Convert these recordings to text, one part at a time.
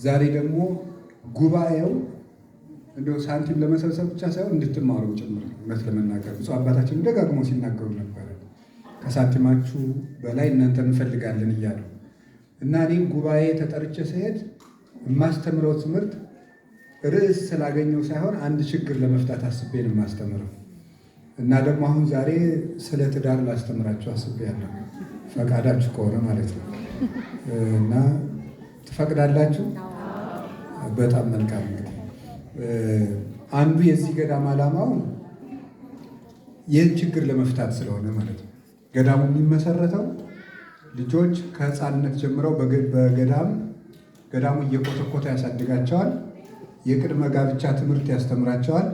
ዛሬ ደግሞ ጉባኤው እንደው ሳንቲም ለመሰብሰብ ብቻ ሳይሆን እንድትማሩ ጭምር ነው። እውነት ለመናገር ብፁዕ አባታችን ደጋግመው ሲናገሩ ነበረ። ከሳንቲማችሁ በላይ እናንተ እንፈልጋለን እያሉ እና እኔ ጉባኤ ተጠርቼ ስሄድ የማስተምረው ትምህርት ርዕስ ስላገኘው ሳይሆን አንድ ችግር ለመፍታት አስቤ ነው የማስተምረው። እና ደግሞ አሁን ዛሬ ስለ ትዳር ላስተምራችሁ አስቤያለሁ፣ ፈቃዳችሁ ከሆነ ማለት ነው። እና ትፈቅዳላችሁ? በጣም መልካም። እንግዲህ አንዱ የዚህ ገዳም ዓላማው ይህን ችግር ለመፍታት ስለሆነ ማለት ነው። ገዳሙ የሚመሰረተው ልጆች ከሕፃንነት ጀምረው በገዳም ገዳሙ እየኮተኮተ ያሳድጋቸዋል። የቅድመ ጋብቻ ትምህርት ያስተምራቸዋል።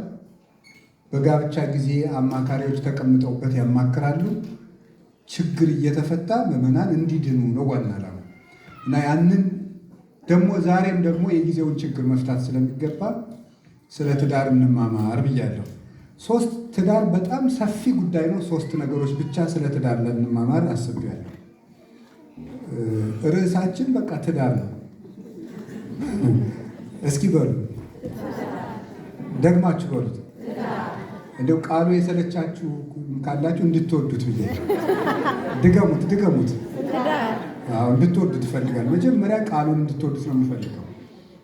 በጋብቻ ጊዜ አማካሪዎች ተቀምጠውበት ያማክራሉ። ችግር እየተፈታ ምዕመናን እንዲድኑ ነው ዋና ዓላማው እና ያንን ደግሞ ዛሬም ደግሞ የጊዜውን ችግር መፍታት ስለሚገባ ስለ ትዳር እንማማር ብያለሁ። ሶስት ትዳር በጣም ሰፊ ጉዳይ ነው። ሶስት ነገሮች ብቻ ስለ ትዳር ልንማማር አስቤያለሁ። ርዕሳችን በቃ ትዳር ነው። እስኪ በሉ ደግማችሁ በሉት። እንደው ቃሉ የሰለቻችሁ ካላችሁ እንድትወዱት ብዬ ድገሙት፣ ድገሙት። አዎ እንድትወዱት እፈልጋለሁ። መጀመሪያ ቃሉን እንድትወዱት ነው የምፈልገው።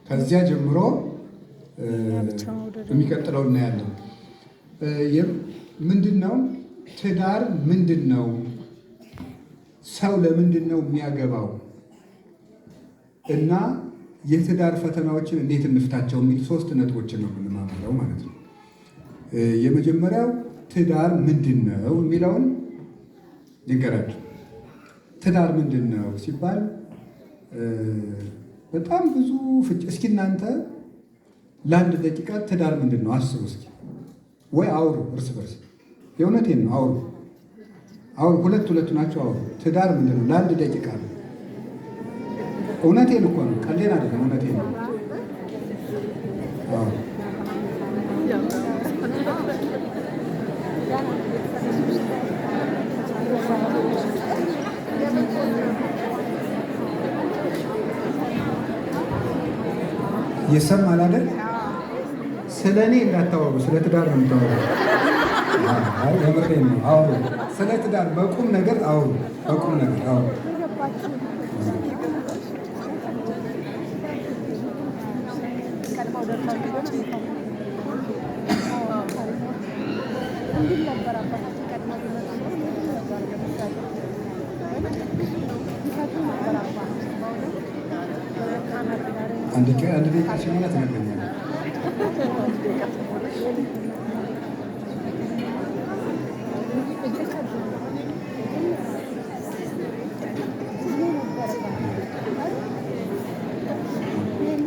ከዚያ ጀምሮ የሚቀጥለው እናያለን። ምንድን ነው ትዳር? ምንድን ነው ሰው ለምንድን ነው የሚያገባው? እና የትዳር ፈተናዎችን እንዴት እንፍታቸው የሚል ሶስት ነጥቦችን ነው የምንማማረው ማለት ነው። የመጀመሪያው ትዳር ምንድን ነው የሚለውን ልንገራችሁ። ትዳር ምንድን ነው ሲባል በጣም ብዙ ፍጭ። እስኪ እናንተ ለአንድ ደቂቃ ትዳር ምንድን ነው አስቡ እስኪ፣ ወይ አውሩ እርስ በርስ። የእውነቴን ነው አውሩ፣ አውሩ። ሁለት ሁለቱ ናቸው አውሩ። ትዳር ምንድን ነው ለአንድ ደቂቃ ነው። እውነቴን እኮ ነው፣ ቀልዴን አይደለም። እውነቴን ነው። አዎ ይሰማል አይደል? ስለ እኔ እንዳታወሩ፣ ስለ ትዳር ነው የምታወሩ። አይ የምሬን ነው። አውሩ፣ ስለ ትዳር በቁም ነገር አውሩ፣ በቁም ነገር አውሩ። አንድ ደቂቃ ሲሞላ ትነግረኛለህ።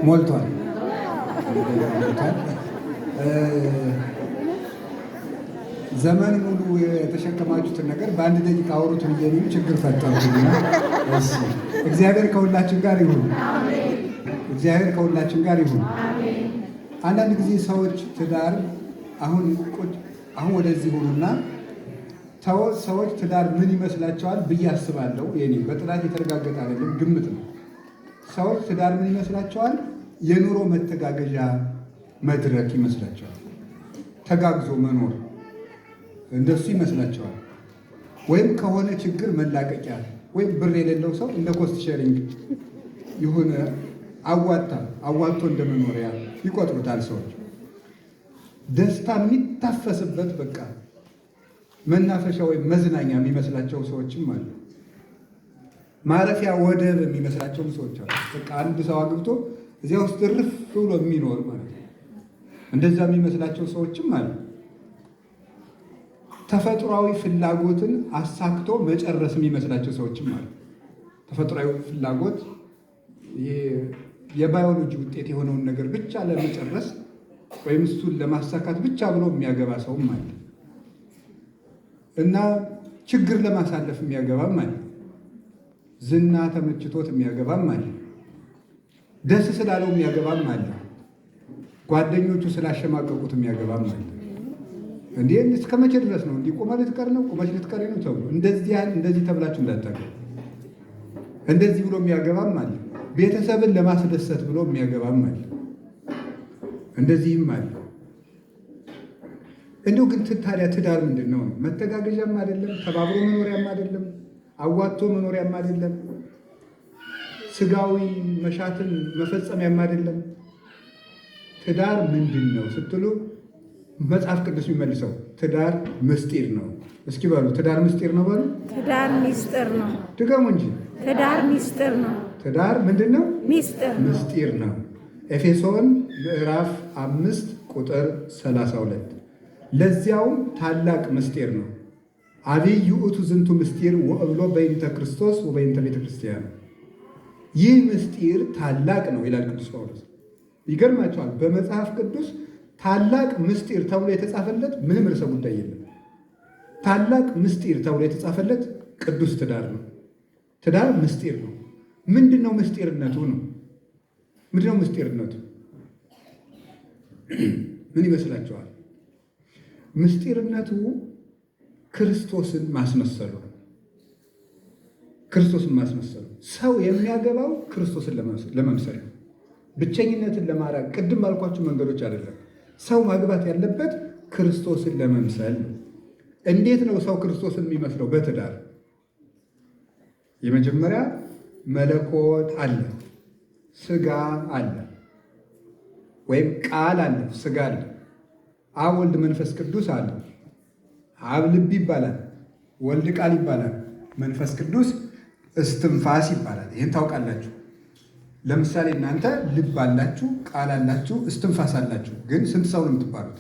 ሞልቷል። ዘመን ሙሉ የተሸከማችሁትን ነገር በአንድ ደቂቃ አውሩት ብዬ እኔም ችግር ፈጠርኩኝና፣ እሺ እግዚአብሔር ከሁላችን ጋር ይሁን። እግዚአብሔር ከሁላችን ጋር ይሁን። አንዳንድ ጊዜ ሰዎች ትዳር አሁን ቁጭ አሁን ወደዚህ ሆኑና ሰዎች ትዳር ምን ይመስላቸዋል ብዬ አስባለሁ። የኔ በጥናት የተረጋገጠ አይደለም፣ ግምት ነው። ሰዎች ትዳር ምን ይመስላቸዋል? የኑሮ መተጋገዣ መድረክ ይመስላቸዋል። ተጋግዞ መኖር እንደሱ ይመስላቸዋል። ወይም ከሆነ ችግር መላቀቂያ፣ ወይም ብር የሌለው ሰው እንደ cost sharing የሆነ አዋጣ አዋጥቶ እንደ መኖሪያ ይቆጥሩታል ሰዎች። ደስታ የሚታፈስበት በቃ መናፈሻ ወይም መዝናኛ የሚመስላቸው ሰዎችም አሉ። ማረፊያ ወደብ የሚመስላቸውም ሰዎች አሉ። በቃ አንድ ሰው አግብቶ እዚያ ውስጥ እርፍ ብሎ የሚኖር ማለት ነው። እንደዛ የሚመስላቸው ሰዎችም አሉ። ተፈጥሯዊ ፍላጎትን አሳክቶ መጨረስ የሚመስላቸው ሰዎችም አሉ። ተፈጥሯዊ ፍላጎት የባዮሎጂ ውጤት የሆነውን ነገር ብቻ ለመጨረስ ወይም እሱን ለማሳካት ብቻ ብሎ የሚያገባ ሰውም አለ እና ችግር ለማሳለፍ የሚያገባም አለ። ዝና ተመችቶት የሚያገባም አለ። ደስ ስላለው የሚያገባም አለ። ጓደኞቹ ስላሸማቀቁት የሚያገባም አለ። እንዴ እስከ መቼ ድረስ ነው እንዲህ ቁመህ ልትቀር ነው ቁመሽ ልትቀሪ ነው ተብሎ እንደዚህ እንደዚህ ተብላችሁ እንዳታገቡ። እንደዚህ ብሎ የሚያገባም አለ። ቤተሰብን ለማስደሰት ብሎ የሚያገባም አለ። እንደዚህም አለ። እንዲሁ ግን ታዲያ ትዳር ምንድን ነው? መተጋገዣም አይደለም፣ ተባብሮ መኖሪያም አይደለም፣ አዋጥቶ መኖሪያም አይደለም፣ ስጋዊ መሻትን መፈጸሚያም አይደለም። ትዳር ምንድን ነው ስትሉ መጽሐፍ ቅዱስ የሚመልሰው ትዳር ምስጢር ነው። እስኪ በሉ ትዳር ምስጢር ነው በሉ። ትዳር ሚስጥር ነው። ድገሙ እንጂ። ትዳር ሚስጥር ነው። ትዳር ምንድን ነው? ሚስጥር ነው። ምስጢር ነው። ኤፌሶን ምዕራፍ 5 ቁጥር 32 ለዚያውም ታላቅ ምስጢር ነው። አብይ ውእቱ ዝንቱ ምስጢር ወእብሎ በይንተ ክርስቶስ ወበይንተ ቤተ ክርስቲያን። ይህ ምስጢር ታላቅ ነው ይላል ቅዱስ ጳውሎስ። ይገርማቸዋል። በመጽሐፍ ቅዱስ ታላቅ ምስጢር ተብሎ የተጻፈለት ምንም ርዕሰ ጉዳይ የለም። ታላቅ ምስጢር ተብሎ የተጻፈለት ቅዱስ ትዳር ነው። ትዳር ምስጢር ነው። ምንድን ነው ምስጢርነቱ ነው? ምንድን ነው ምስጢርነቱ? ምን ይመስላችኋል? ምስጢርነቱ ክርስቶስን ማስመሰሉ ነው። ክርስቶስን ማስመሰሉ። ሰው የሚያገባው ክርስቶስን ለመምሰል ነው። ብቸኝነትን ለማራቅ ቅድም ባልኳችሁ መንገዶች አይደለም። ሰው ማግባት ያለበት ክርስቶስን ለመምሰል ነው። እንዴት ነው ሰው ክርስቶስን የሚመስለው? በትዳር የመጀመሪያ መለኮት አለ፣ ስጋ አለ፣ ወይም ቃል አለ፣ ስጋ አለ። አብ ወልድ መንፈስ ቅዱስ አለ። አብ ልብ ይባላል፣ ወልድ ቃል ይባላል፣ መንፈስ ቅዱስ እስትንፋስ ይባላል። ይህን ታውቃላችሁ። ለምሳሌ እናንተ ልብ አላችሁ፣ ቃል አላችሁ፣ እስትንፋስ አላችሁ። ግን ስንት ሰው ነው የምትባሉት?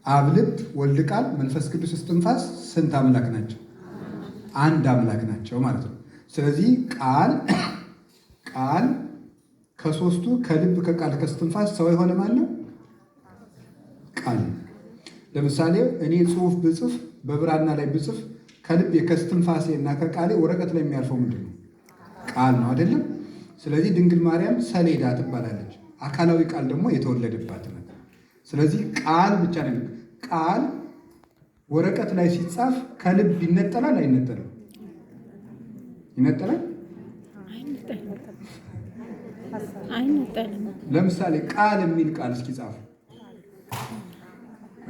አብ ልብ፣ ወልድ ቃል፣ መንፈስ ቅዱስ እስትንፋስ ስንት አምላክ ናቸው? አንድ አምላክ ናቸው ማለት ነው። ስለዚህ ቃል ቃል ከሶስቱ ከልብ ከቃል ከእስትንፋስ ሰው የሆነ ማን ነው? ቃል። ለምሳሌ እኔ ጽሑፍ ብጽፍ በብራና ላይ ብጽፍ ከልቤ ከእስትንፋሴ እና ከቃሌ ወረቀት ላይ የሚያርፈው ምንድን ነው? ቃል ነው አይደለም? ስለዚህ ድንግል ማርያም ሰሌዳ ትባላለች። አካላዊ ቃል ደግሞ የተወለደባት ናት። ስለዚህ ቃል ብቻ ነው። ቃል ወረቀት ላይ ሲጻፍ ከልብ ይነጠላል አይነጠልም? ይነጠላል። አይነጠልም። ለምሳሌ ቃል የሚል ቃል እስኪ ጻፉ።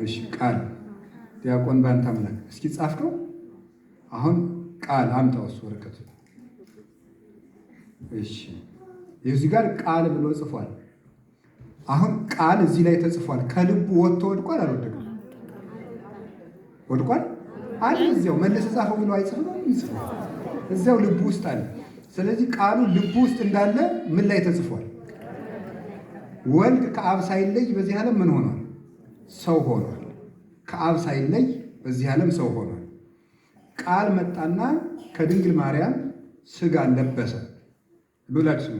እሺ ቃል ዲያቆን ባንተ አምላክ እስኪ ጻፍከው። አሁን ቃል አምጣው እሱ ወረቀቱ። እሺ እዚህ ጋር ቃል ብሎ ጽፏል። አሁን ቃል እዚህ ላይ ተጽፏል። ከልቡ ወጥቶ ወድቋል አልወደቀም? ወድቋል አለ። እዚያው መለሰ ጻፈው ብሎ አይጽፍም፣ ይጽፋል። እዚያው ልቡ ውስጥ አለ። ስለዚህ ቃሉ ልቡ ውስጥ እንዳለ ምን ላይ ተጽፏል? ወልድ ከአብ ሳይለይ በዚህ ዓለም ምን ሆኗል? ሰው ሆኗል። ከአብ ሳይለይ በዚህ ዓለም ሰው ሆኗል። ቃል መጣና ከድንግል ማርያም ስጋን ለበሰ። ሉላችሁ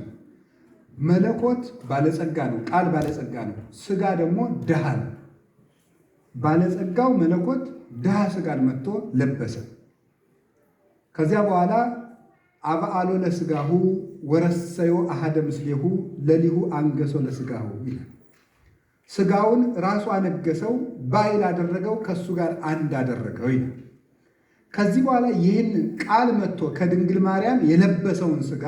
መለኮት ባለጸጋ ነው። ቃል ባለጸጋ ነው። ስጋ ደግሞ ድሃ ነው። ባለጸጋው መለኮት ድሃ ስጋን መጥቶ ለበሰ። ከዚያ በኋላ አብአሎ ለስጋሁ ወረሰዮ አሐደ ምስሌሁ ለሊሁ አንገሶ ለስጋሁ ይላል። ስጋውን ራሱ አነገሰው፣ ባይል አደረገው፣ ከእሱ ጋር አንድ አደረገው ይላል። ከዚህ በኋላ ይህን ቃል መጥቶ ከድንግል ማርያም የለበሰውን ስጋ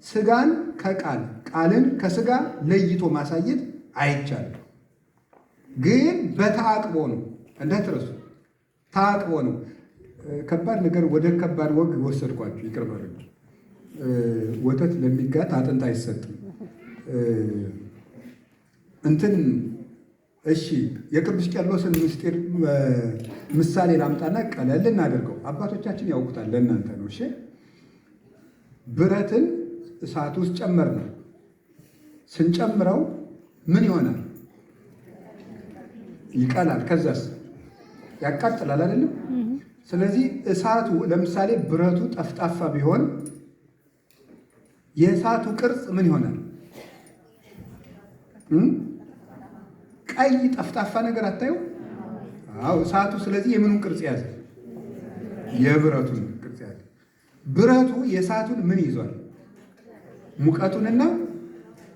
ስጋን ከቃል ቃልን ከስጋ ለይቶ ማሳየት አይቻልም። ግን በተአቅቦ ነው፣ እንዳትረሱ፣ ተአቅቦ ነው። ከባድ ነገር ወደ ከባድ ወግ ወሰድኳችሁ፣ ይቅር በሉኝ። ወተት ለሚጋት አጥንት አይሰጥም። እንትን እሺ፣ የቅዱስ ቄርሎስን ምስጢር ምሳሌ ላምጣና ቀለል እናደርገው። አባቶቻችን ያውቁታል፣ ለእናንተ ነው። እሺ፣ ብረትን እሳት ውስጥ ጨመር ነው። ስንጨምረው ምን ይሆናል? ይቀላል። ከዛስ ያቃጥላል አይደለም? ስለዚህ እሳቱ ለምሳሌ ብረቱ ጠፍጣፋ ቢሆን የእሳቱ ቅርጽ ምን ይሆናል? ቀይ ጠፍጣፋ ነገር አታዩ? አዎ፣ እሳቱ ስለዚህ የምኑን ቅርጽ ያዘ? የብረቱን ቅርጽ ያዘ። ብረቱ የእሳቱን ምን ይዟል? ሙቀቱንና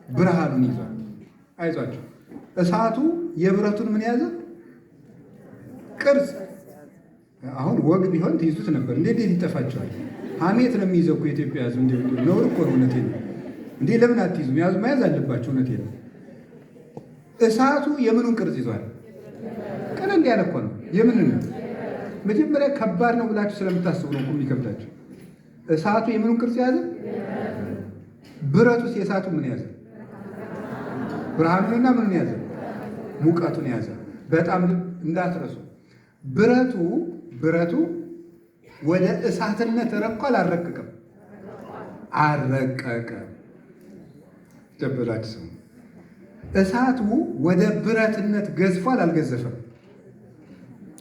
ብርሃኑን ይዟል። አይዟቸው። እሳቱ የብረቱን ምን ያዘ? ቅርጽ። አሁን ወግ ቢሆን ትይዙት ነበር። እንዴት እንዴት ይጠፋቸዋል? ሐሜት ነው የሚይዘው እኮ የኢትዮጵያ ሕዝብ። እንዲሁ ነውር እኮ ነው። እውነቴን ነው። እንዴ ለምን አትይዙም? ያዙ፣ መያዝ አለባችሁ። እውነቴን ነው። እሳቱ የምኑን ቅርጽ ይዟል? ቀለል ያለ እኮ ነው። የምንን ነው? መጀመሪያ ከባድ ነው ብላችሁ ስለምታስቡ ነው እኮ የሚከብዳችሁ። እሳቱ የምኑን ቅርጽ ያዘ? ብረቱስ የእሳቱ ምን ያዘ? ብርሃኑንና ምኑን ያዘ? ሙቀቱን ያዘ። በጣም እንዳትረሱ። ብረቱ ወደ እሳትነት ረቋል? አልረቀቀም? አልረቀቀም። ደበላችሁ ሰው። እሳቱ ወደ ብረትነት ገዝፏል? አልገዘፈም?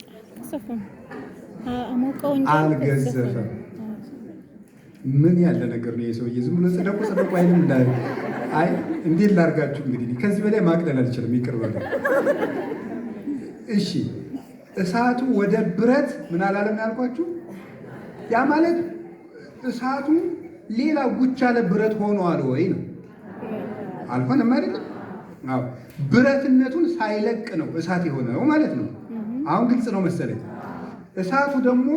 አልገዘፈም። አሞቀው እንጂ አልገዘፈም። ምን ያለ ነገር ነው የሰውዬ? ዝም ብሎ ጽደቁ ጽደቁ አይልም። እንዳ አይ እንዴት ላርጋችሁ እንግዲህ ከዚህ በላይ ማቅለል አልችልም። ይቅር በሉ። እሺ እሳቱ ወደ ብረት ምን አላለም ያልኳችሁ? ያ ማለት እሳቱ ሌላ ጉቻ ለብረት ሆኗል ወይ ነው? አልሆነም አይደለም? አዎ ብረትነቱን ሳይለቅ ነው እሳት የሆነው ማለት ነው። አሁን ግልጽ ነው መሰለኝ። እሳቱ ደግሞ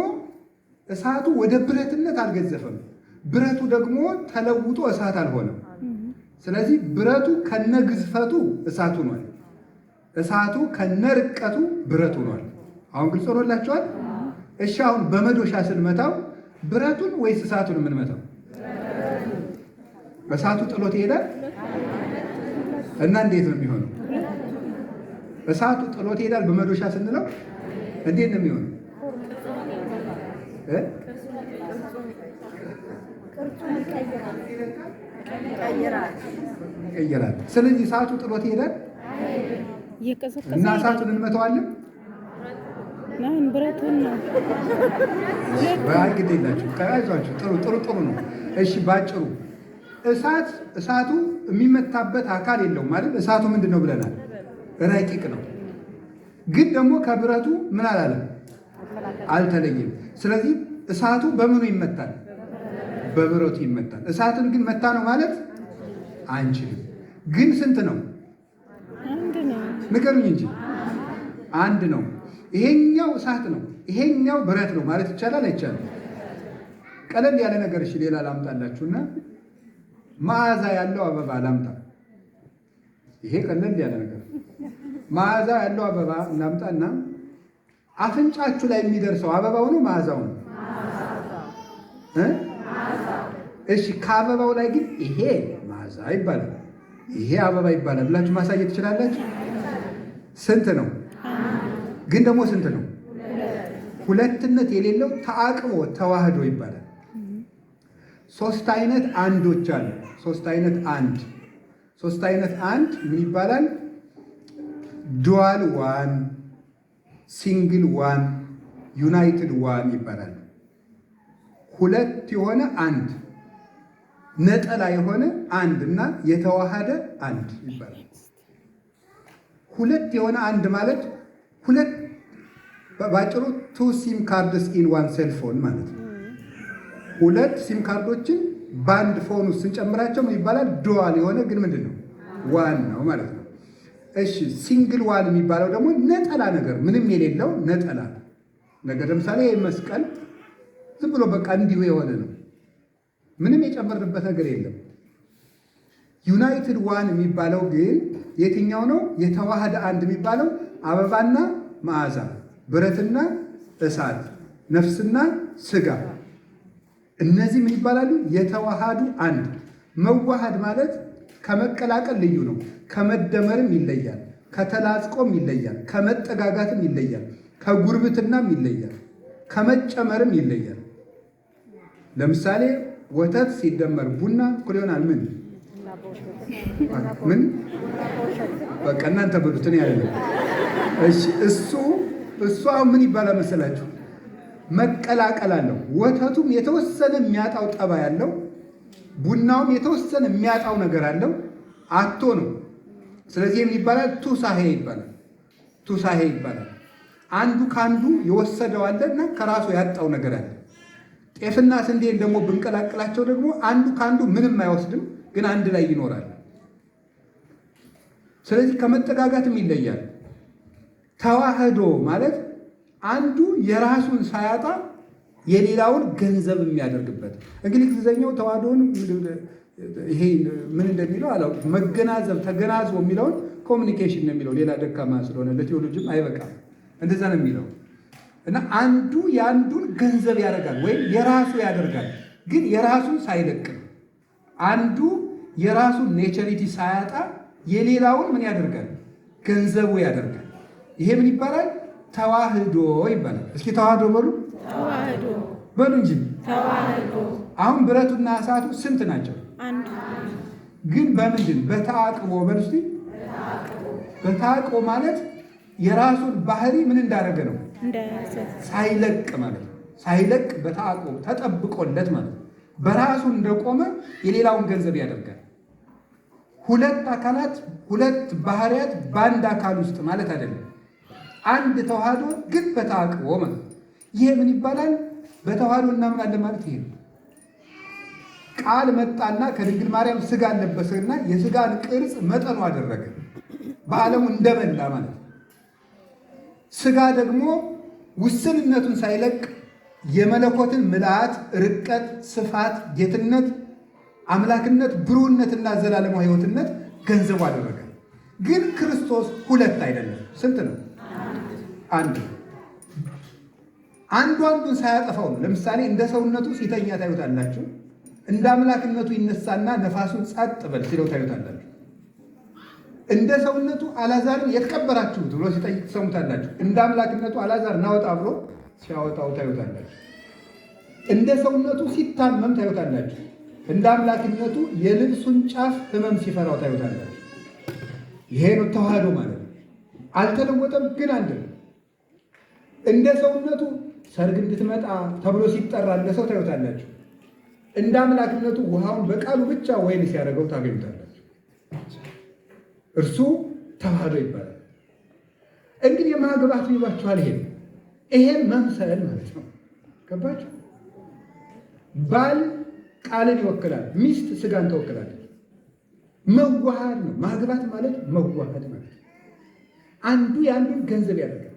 እሳቱ ወደ ብረትነት አልገዘፈም። ብረቱ ደግሞ ተለውጦ እሳት አልሆነም። ስለዚህ ብረቱ ከነግዝፈቱ እሳት ሆኗል። እሳቱ ከነርቀቱ ብረት ሆኗል። አሁን ግልጽ ሆኖላችኋል? እሺ አሁን በመዶሻ ስንመታው ብረቱን ወይስ እሳቱን የምንመታው? እሳቱ ጥሎት ይሄዳል እና እንዴት ነው የሚሆነው? እሳቱ ጥሎት ይሄዳል በመዶሻ ስንለው እንዴት ነው የሚሆነው? እ ይቀየራል። ስለዚህ እሳቱ ጥሎት ይሄዳል እየቀዘቀዘ እና እሳቱን እንመታዋለን። ናን ብረቱን ነው። አይ ግድ የላችሁ አይዟችሁ። ጥሩ ጥሩ ጥሩ ነው። እሺ ባጭሩ እሳቱ የሚመታበት አካል የለውም ማለት እሳቱ ምንድን ነው ብለናል? ረቂቅ ነው። ግን ደግሞ ከብረቱ ምን አላለም? አልተለየም። ስለዚህ እሳቱ በምኑ ይመታል? በብረቱ ይመታል። እሳቱን ግን መታ ነው ማለት አንችልም። ግን ስንት ነው? አንድ ነው። ንገሩኝ እንጂ አንድ ነው። ይሄኛው እሳት ነው፣ ይሄኛው ብረት ነው ማለት ይቻላል አይቻልም? ቀለል ያለ ነገር እሺ፣ ሌላ ላምጣላችሁና መዓዛ ያለው አበባ ላምጣ። ይሄ ቀለል ያለ ነገር መዓዛ ያለው አበባ ላምጣና አፍንጫችሁ ላይ የሚደርሰው አበባው ነው መዓዛው ነው እ እሺ ከአበባው ላይ ግን ይሄ መዓዛ ይባላል፣ ይሄ አበባ ይባላል ብላችሁ ማሳየት ትችላላችሁ? ስንት ነው? ግን ደግሞ ስንት ነው? ሁለትነት የሌለው ተአቅቦ ተዋህዶ ይባላል። ሶስት አይነት አንዶች አሉ። ሶስት አይነት አንድ ሶስት አይነት አንድ ምን ይባላል? Dual one፣ single one፣ united one ይባላል። ሁለት የሆነ አንድ፣ ነጠላ የሆነ አንድ እና የተዋሃደ አንድ ይባላል። ሁለት የሆነ አንድ ማለት ሁለት ባጭሩ two SIM cards in one cell phone ማለት ነው። ሁለት ሲም ካርዶችን በአንድ phone ውስጥ ስንጨምራቸው ምን ይባላል? Dual የሆነ ግን ምንድን ነው? One ነው ማለት ነው። እሺ single one የሚባለው ደግሞ ነጠላ ነገር ምንም የሌለው ነጠላ ነገር። ለምሳሌ ይህ መስቀል ዝም ብሎ በቃ እንዲሁ የሆነ ነው። ምንም የጨመርንበት ነገር የለም። United one የሚባለው ግን የትኛው ነው? የተዋሃደ አንድ የሚባለው አበባና መዓዛ፣ ብረትና እሳት፣ ነፍስና ስጋ እነዚህ ምን ይባላሉ? የተዋሃዱ አንድ። መዋሃድ ማለት ከመቀላቀል ልዩ ነው። ከመደመርም ይለያል፣ ከተላጽቆም ይለያል፣ ከመጠጋጋትም ይለያል፣ ከጉርብትናም ይለያል፣ ከመጨመርም ይለያል። ለምሳሌ ወተት ሲደመር ቡና እኩል ይሆናል ምን ምን? በቃ እናንተ በሉት እኔ አይደለም። እሺ እሱ አሁን ምን ይባላል መሰላችሁ? መቀላቀል አለው። ወተቱም የተወሰነ የሚያጣው ጠባይ አለው፣ ቡናውም የተወሰነ የሚያጣው ነገር አለው። አቶ ነው። ስለዚህ ምን ይባላል? ቱሳሄ ይባላል። ቱሳሄ ይባላል። አንዱ ከአንዱ የወሰደው አለ እና ከራሱ ያጣው ነገር አለ። ጤፍና ስንዴን ደግሞ ብንቀላቅላቸው ደግሞ አንዱ ከአንዱ ምንም አይወስድም፣ ግን አንድ ላይ ይኖራል። ስለዚህ ከመጠጋጋትም ይለያል። ተዋህዶ ማለት አንዱ የራሱን ሳያጣ የሌላውን ገንዘብ የሚያደርግበት። እንግዲህ እንግሊዝኛው ተዋህዶን ይሄ ምን እንደሚለው አላውቅም። መገናዘብ ተገናዝቦ የሚለውን communication ነው የሚለው። ሌላ ደካማ ስለሆነ ለቴዎሎጂም አይበቃም። እንደዛ ነው የሚለው እና አንዱ የአንዱን ገንዘብ ያደርጋል ወይም የራሱ ያደርጋል፣ ግን የራሱን ሳይለቅ ነው። አንዱ የራሱን naturity ሳያጣ የሌላውን ምን ያደርጋል? ገንዘቡ ያደርጋል። ይሄ ምን ይባላል? ተዋህዶ ይባላል። እስኪ ተዋህዶ በሉ። ተዋህዶ። በሉ እንጂ። ተዋህዶ። አሁን ብረቱና እሳቱ ስንት ናቸው? አንድ። ግን በምንድን? በተአቅቦ በሉ እስኪ። በተአቅቦ ማለት የራሱን ባህሪ ምን እንዳደረገ ነው? እንደያዘ። ሳይለቅ ማለት ነው። ሳይለቅ በተአቅቦ ተጠብቆለት ማለት ነው። በራሱ እንደቆመ የሌላውን ገንዘብ ያደርጋል። ሁለት አካላት፣ ሁለት ባህሪያት በአንድ አካል ውስጥ ማለት አይደለም። አንድ ተዋህዶ ግን በተአቅቦ ማለት ነው። ይሄ ምን ይባላል? በተዋህዶ እናምናለን ማለት ይሄ ነው። ቃል መጣና ከድንግል ማርያም ስጋ ለበሰና የስጋን ቅርጽ መጠኑ አደረገ። በዓለሙ እንደመላ ማለት ነው። ስጋ ደግሞ ውስንነቱን ሳይለቅ የመለኮትን ምልአት፣ ርቀት፣ ስፋት፣ ጌትነት፣ አምላክነት፣ ብሩህነትና ዘላለማዊ ሕይወትነት ገንዘቡ አደረገ። ግን ክርስቶስ ሁለት አይደለም። ስንት ነው? አንድ። አንዱ አንዱን ሳያጠፋው ነው። ለምሳሌ እንደ ሰውነቱ ሲተኛ ታዩታላችሁ። እንደ አምላክነቱ ይነሳና ነፋሱን ጸጥ በል ሲለው ታዩታላችሁ። እንደ ሰውነቱ አላዛርን የት ቀበራችሁት ብሎ ሲጠይቅ ትሰሙታላችሁ። እንደ አምላክነቱ አላዛር ናወጣ ብሎ ሲያወጣው ታዩታላችሁ። እንደ ሰውነቱ ሲታመም ታዩታላችሁ። እንደ አምላክነቱ የልብሱን ጫፍ ሕመም ሲፈራው ታዩታላችሁ። ይሄ ነው ተዋህዶ ማለት ነው። አልተለወጠም፣ ግን አንድ ነው። እንደ ሰውነቱ ሰርግ እንድትመጣ ተብሎ ሲጠራ እንደ ሰው ታዩታላችሁ። እንደ አምላክነቱ ውሃውን በቃሉ ብቻ ወይን ሲያደርገው ታገኙታላችሁ። እርሱ ተዋህዶ ይባላል። እንግዲህ የማግባት ይሏችኋል። ይሄን መምሰል ማለት ነው። ገባችሁ? ባል ቃልን ይወክላል፣ ሚስት ስጋን ትወክላለች። መዋሃድ ነው። ማግባት ማለት መዋሃድ ማለት ነው። አንዱ የአንዱን ገንዘብ ያደርጋል።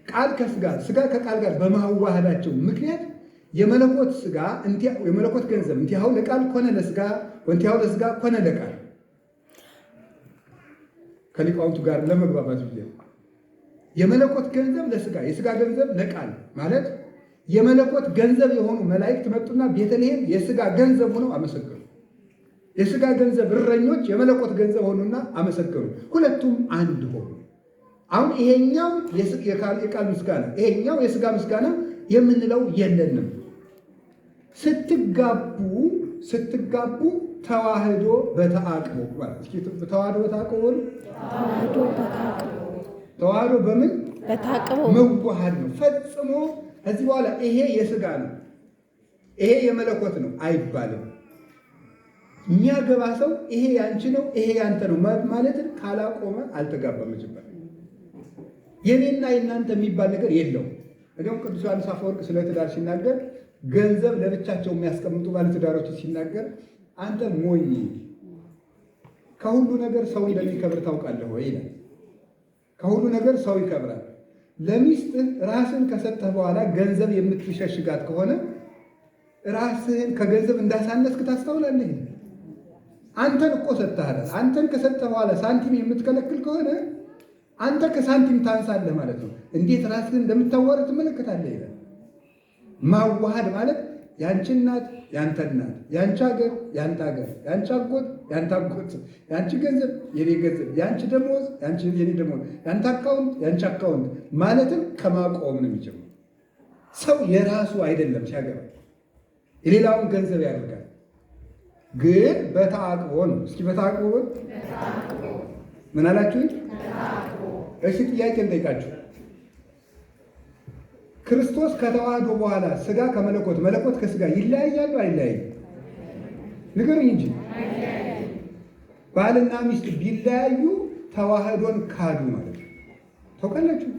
ቃል ከስጋ፣ ስጋ ከቃል ጋር በማዋሃዳቸው ምክንያት የመለኮት ስጋ፣ የመለኮት ገንዘብ እንቲአሁ ለቃል ኮነ ለስጋ ወእንቲአሁ ለስጋ ኮነ ለቃል፣ ከሊቃውንቱ ጋር ለመግባባት ብዬ፣ የመለኮት ገንዘብ ለስጋ፣ የስጋ ገንዘብ ለቃል ማለት የመለኮት ገንዘብ የሆኑ መላእክት መጡና ቤተልሔም የስጋ ገንዘብ ሆነው አመሰገኑ። የስጋ ገንዘብ እረኞች የመለኮት ገንዘብ ሆኑና አመሰገኑ። ሁለቱም አንድ ሆኑ። አሁን ይሄኛው የቃል ምስጋና፣ ይሄኛው የስጋ ምስጋና የምንለው የለንም። ስትጋቡ ተዋህዶ በተአቅቦ ማለት፣ እስኪ ተዋህዶ በተአቅቦ በሉ። ተዋህዶ በተአቅቦ። ተዋህዶ በምን? በተአቅቦ። መዋሃድ ነው። ፈጽሞ ከዚህ በኋላ ይሄ የስጋ ነው፣ ይሄ የመለኮት ነው አይባልም። የሚያገባ ሰው ይሄ ያንቺ ነው፣ ይሄ ያንተ ነው ማለትን ካላቆመ አልተጋባም ይባላል። የኔና የናንተ የሚባል ነገር የለውም። እንዲሁም ቅዱስ ዮሐንስ አፈወርቅ ስለ ትዳር ሲናገር፣ ገንዘብ ለብቻቸው የሚያስቀምጡ ባለትዳሮች ሲናገር፣ አንተ ሞኝ፣ ከሁሉ ነገር ሰው እንደሚከብር ታውቃለህ ወይ ይላል። ከሁሉ ነገር ሰው ይከብራል። ለሚስትህ ራስን ከሰጠህ በኋላ ገንዘብ የምትሸሽጋት ከሆነ ራስህን ከገንዘብ እንዳሳነስክ ታስተውላለህ። አንተን እኮ ሰጥተሃታል። አንተን ከሰጠህ በኋላ ሳንቲም የምትከለክል ከሆነ አንተ ከሳንቲም ታንሳለህ ማለት ነው። እንዴት ራስህን እንደምታዋርድ ትመለከታለህ ይላል። ማዋሃድ ማለት ያንቺ እናት ያንተ እናት፣ ያንቺ ሀገር ያንተ ሀገር፣ ያንቺ አጎት ያንተ አጎት፣ ያንቺ ገንዘብ የኔ ገንዘብ፣ ያንቺ ደሞዝ ያንቺ የኔ ደሞዝ፣ ያንተ account ያንቺ account ማለትም ከማቆም ነው የሚጀምረው። ሰው የራሱ አይደለም ሲያገባ፣ የሌላውን ገንዘብ ያደርጋል። ግን በተአቅቦ ነው። እስኪ በተአቅቦ በሉ። ምን አላችሁኝ? እሺ ጥያቄ እንጠይቃችሁ። ክርስቶስ ከተዋህዶ በኋላ ስጋ ከመለኮት፣ መለኮት ከስጋ ይለያያሉ አይለያዩም? ንገሩኝ እንጂ። ባልና ሚስት ቢለያዩ ተዋህዶን ካዱ ማለት ነው። ታውቃላችሁ?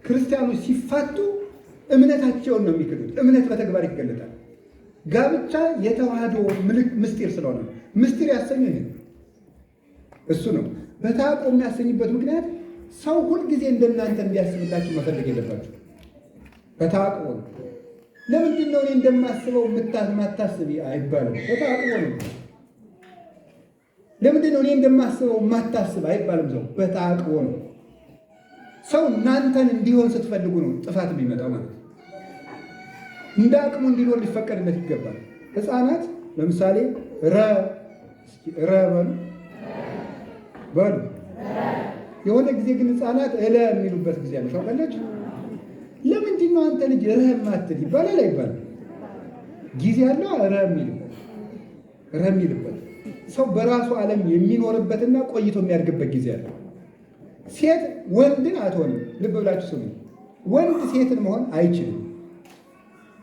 ክርስቲያኖች ሲፋቱ እምነታቸውን ነው የሚክዱት። እምነት በተግባር ይገለጣል። ጋብቻ የተዋህዶ ምስጢር ስለሆነ ምስጢር ያሰኘው ይሄ እሱ ነው። በተአቅቦ የሚያሰኝበት ምክንያት ሰው ሁልጊዜ እንደናንተ እንዲያስብላችሁ መፈለግ የለባችሁ። በተአቅቦ ነው። ለምንድን ነው እኔ እንደማስበው ማታስቢ አይባልም። በተአቅቦ ነው። ለምንድን ነው እኔ እንደማስበው ማታስብ አይባልም። ሰው በተአቅቦ ነው። ሰው እናንተን እንዲሆን ስትፈልጉ ነው ጥፋት የሚመጣው ማለት ነው። እንደ አቅሙ እንዲኖር ሊፈቀድለት ይገባል። ሕፃናት ለምሳሌ ረ ረ በሉ በሉ። የሆነ ጊዜ ግን ሕፃናት እለ የሚሉበት ጊዜ አለ። ታውቃላችሁ? ለምንድን ነው አንተ ልጅ ረ የማትል ይባላል አይባልም? ጊዜ አለው ረ የሚልበት ረ የሚልበት ሰው በራሱ ዓለም የሚኖርበትና ቆይቶ የሚያድግበት ጊዜ አለ። ሴት ወንድን አትሆንም። ልብ ብላችሁ ስሙ። ወንድ ሴትን መሆን አይችልም።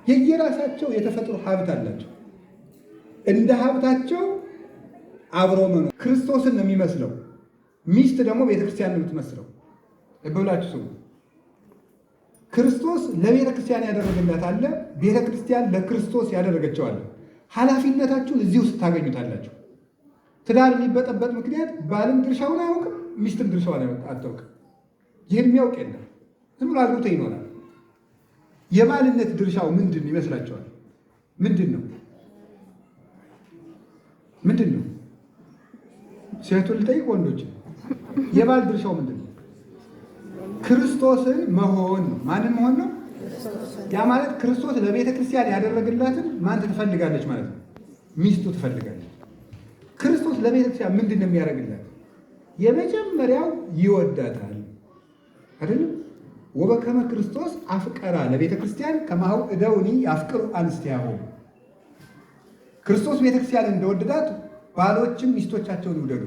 የየራሳቸው የተፈጥሮ ሀብት አላቸው። እንደ ሀብታቸው አብሮ መኖር ክርስቶስን ነው የሚመስለው። ሚስት ደግሞ ቤተክርስቲያን ነው የምትመስለው። ልብ ብላችሁ ስሙ። ክርስቶስ ለቤተ ክርስቲያን ያደረገላት አለ፣ ቤተ ክርስቲያን ለክርስቶስ ያደረገችው አለ። ኃላፊነታችሁን እዚህ ውስጥ ታገኙታላችሁ። ትዳር የሚበጠበጥ ምክንያት ባልም ድርሻውን አያውቅም፣ ሚስትም ድርሻዋን አታውቅም። ይህን የሚያውቅ የለም። ዝም ብሎ አግብቶ ይኖራል። የባልነት ድርሻው ምንድን ይመስላችኋል? ምንድን ነው? ምንድን ነው? ሴቱን ልጠይቅ፣ ወንዶች የባል ድርሻው ምንድን ነው? ክርስቶስን መሆን ነው። ማንን መሆን ነው? ያ ማለት ክርስቶስ ለቤተ ክርስቲያን ያደረግላትን ማን ትፈልጋለች ማለት ነው? ሚስቱ ትፈልጋለች። ክርስቶስ ለቤተ ክርስቲያን ምንድን ነው የሚያደርግላት? የመጀመሪያው ይወዳታል አይደለም? ወበከመ ክርስቶስ አፍቀራ ለቤተ ክርስቲያን ከማሁ እደውኒ ያፍቅሩ አንስቲያሆሙ። ክርስቶስ ቤተ ክርስቲያን እንደወደዳት ባሎችም ሚስቶቻቸውን ይውደዱ።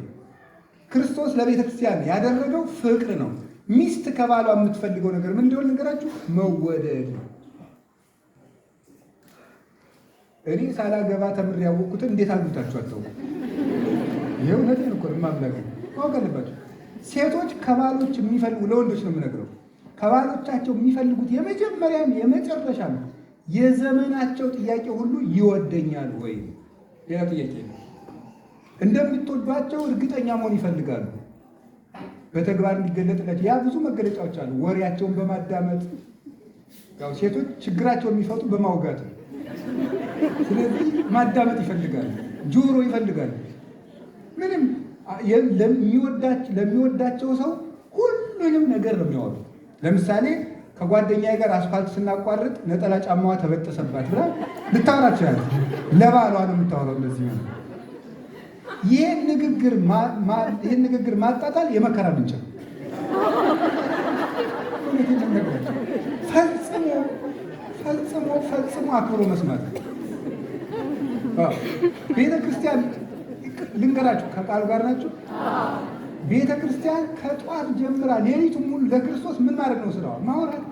ክርስቶስ ለቤተ ክርስቲያን ያደረገው ፍቅር ነው። ሚስት ከባሏ የምትፈልገው ነገር ምን እንደሆነ ልንገራችሁ፣ መወደድ ነው። እኔ ሳላገባ ተምሬ ያወቅኩትን እንዴት አግብታችሁ አታውቁም? ይሄ እውነቴን እኮ ነው። ማምላክ ማወቅ አለባችሁ። ሴቶች ከባሎች የሚፈልጉ ለወንዶች ነው የምነግረው፣ ከባሎቻቸው የሚፈልጉት የመጀመሪያም የመጨረሻም የዘመናቸው ጥያቄ ሁሉ ይወደኛል ወይ? ሌላ ጥያቄ ነው። እንደምትወዷቸው እርግጠኛ መሆን ይፈልጋሉ። በተግባር እንዲገለጥላቸው ያ ብዙ መገለጫዎች አሉ። ወሬያቸውን በማዳመጥ ያው ሴቶች ችግራቸውን የሚፈቱ በማውጋት ነው። ስለዚህ ማዳመጥ ይፈልጋሉ፣ ጆሮ ይፈልጋሉ። ምንም ለሚወዳቸው ሰው ሁሉንም ነገር ነው የሚያወሩት። ለምሳሌ ከጓደኛዬ ጋር አስፋልት ስናቋርጥ ነጠላ ጫማዋ ተበጠሰባት ብላ ልታወራ ትችላለች። ለባሏ ነው የምታወራው። እንደዚህ ነው። ይህን ንግግር ማጣጣል የመከራ ምንጭ ነው። ፈጽሞ ፈጽሞ ፈጽሞ አክብሮ መስማት ቤተ ክርስቲያን ልንገራችሁ፣ ከቃሉ ጋር ናችሁ። ቤተ ክርስቲያን ከጧት ጀምራ ሌሊቱን ሙሉ ለክርስቶስ ምን ማድረግ ነው ስራዋ? ማውራት።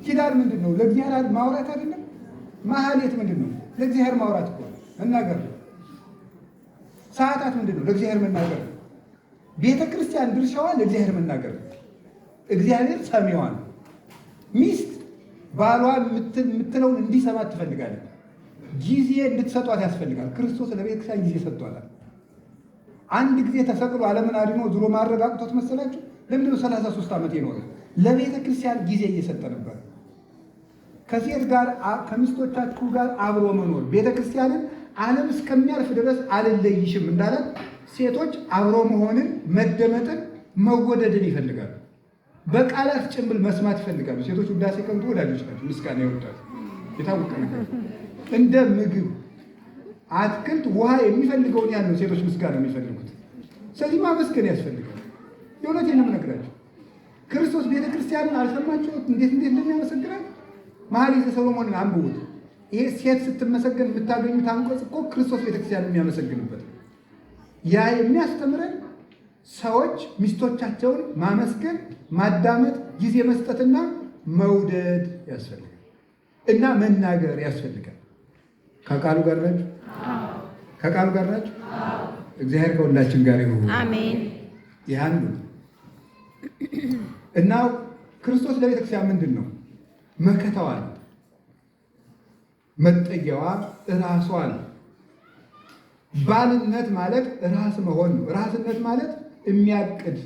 ኪዳን ምንድን ነው? ለእግዚአብሔር ማውራት አይደለም? ማህሌት ምንድን ነው? ለእግዚአብሔር ማውራት እኮ መናገር ነው። ሰዓታት ምንድን ነው? ለእግዚአብሔር መናገር ነው። ቤተ ክርስቲያን ድርሻዋ ለእግዚአብሔር መናገር ነው። እግዚአብሔር ሰሚዋ ነው። ሚስት ባሏ የምትለውን እንዲሰማት ትፈልጋለች። ጊዜ እንድትሰጧት ያስፈልጋል። ክርስቶስ ለቤተ ክርስቲያን ጊዜ ሰጥቷታል። አንድ ጊዜ ተሰቅሎ ዓለምን አድኖ ዙሮ ማድረግ አቅቶት መሰላችሁ? ለምንድነው 33 ዓመት የኖረ? ለቤተ ክርስቲያን ጊዜ እየሰጠ ነበር። ከሴት ጋር ከሚስቶቻችሁ ጋር አብሮ መኖር ቤተ ክርስቲያንን ዓለም እስከሚያልፍ ድረስ አልለይሽም እንዳላት ሴቶች አብሮ መሆንን፣ መደመጥን፣ መወደድን ይፈልጋሉ። በቃላት ጭምብል መስማት ይፈልጋሉ። ሴቶች ውዳሴ ከንቱ ወዳጆች ናቸው። ምስጋና ይወዳሉ። የታወቀ ነገር እንደ ምግብ አትክልት ውሃ የሚፈልገውን ያህል ነው ሴቶች ምስጋና የሚፈልጉት። ስለዚህ ማመስገን ያስፈልጋል። የእውነቴን ነው የምነግራቸው። ክርስቶስ ቤተክርስቲያንን አልሰማችሁት? እንዴት እንዴት እንደሚያመሰግናል መኃልየ ሰሎሞንን አንብቡት። ይሄ ሴት ስትመሰገን የምታገኙት አንቀጽ እኮ ክርስቶስ ቤተክርስቲያንን የሚያመሰግንበት ነው። ያ የሚያስተምረን ሰዎች ሚስቶቻቸውን ማመስገን፣ ማዳመጥ፣ ጊዜ መስጠትና መውደድ ያስፈልጋል እና መናገር ያስፈልጋል። ከቃሉ ጋር ናችሁ? ከቃሉ ጋር ናችሁ? እግዚአብሔር ከሁላችን ጋር ይሁን። አሜን። ይህ አንዱ እና ክርስቶስ ለቤተክርስቲያን ምንድን ነው? መከታዋ ነው፣ መጠጊያዋ እራሷ ነው። ባልነት ማለት ራስ መሆን ነው። ራስነት ማለት የሚያቅድ፣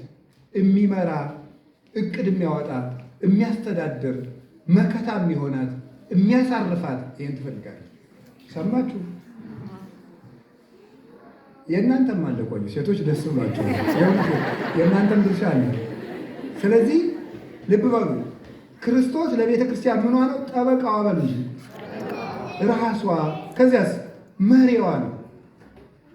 የሚመራ፣ እቅድ የሚያወጣ፣ የሚያስተዳድር፣ መከታ የሚሆናት፣ የሚያሳርፋት ይህን ትፈልጋለች። ሰማችሁ? የእናንተም አለ። ቆዩ ሴቶች ደስ ብሏቸው የእናንተም ድርሻ አለ። ስለዚህ ልብ በሉ፣ ክርስቶስ ለቤተ ክርስቲያን ምኗ ነው? ጠበቃዋ በሉ እንጂ ራሷ፣ ከዚያስ መሪዋ ነው።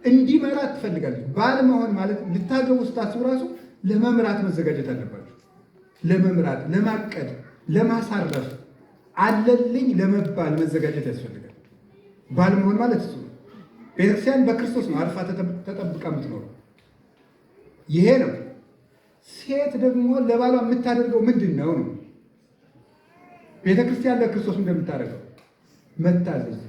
እንዲመራት ትፈልጋለች። ባል መሆን ማለት ልታገቡ ስታስቡ ራሱ ለመምራት መዘጋጀት አለባችሁ። ለመምራት፣ ለማቀድ፣ ለማሳረፍ፣ አለልኝ ለመባል መዘጋጀት ያስፈልጋል። ባል መሆን ማለት እሱ ነው። ቤተክርስቲያን በክርስቶስ ነው አርፋ ተጠብቃ የምትኖረው። ይሄ ነው። ሴት ደግሞ ለባሏ የምታደርገው ምንድን ነው ነው? ቤተክርስቲያን ለክርስቶስ እንደምታደርገው መታዘዝ።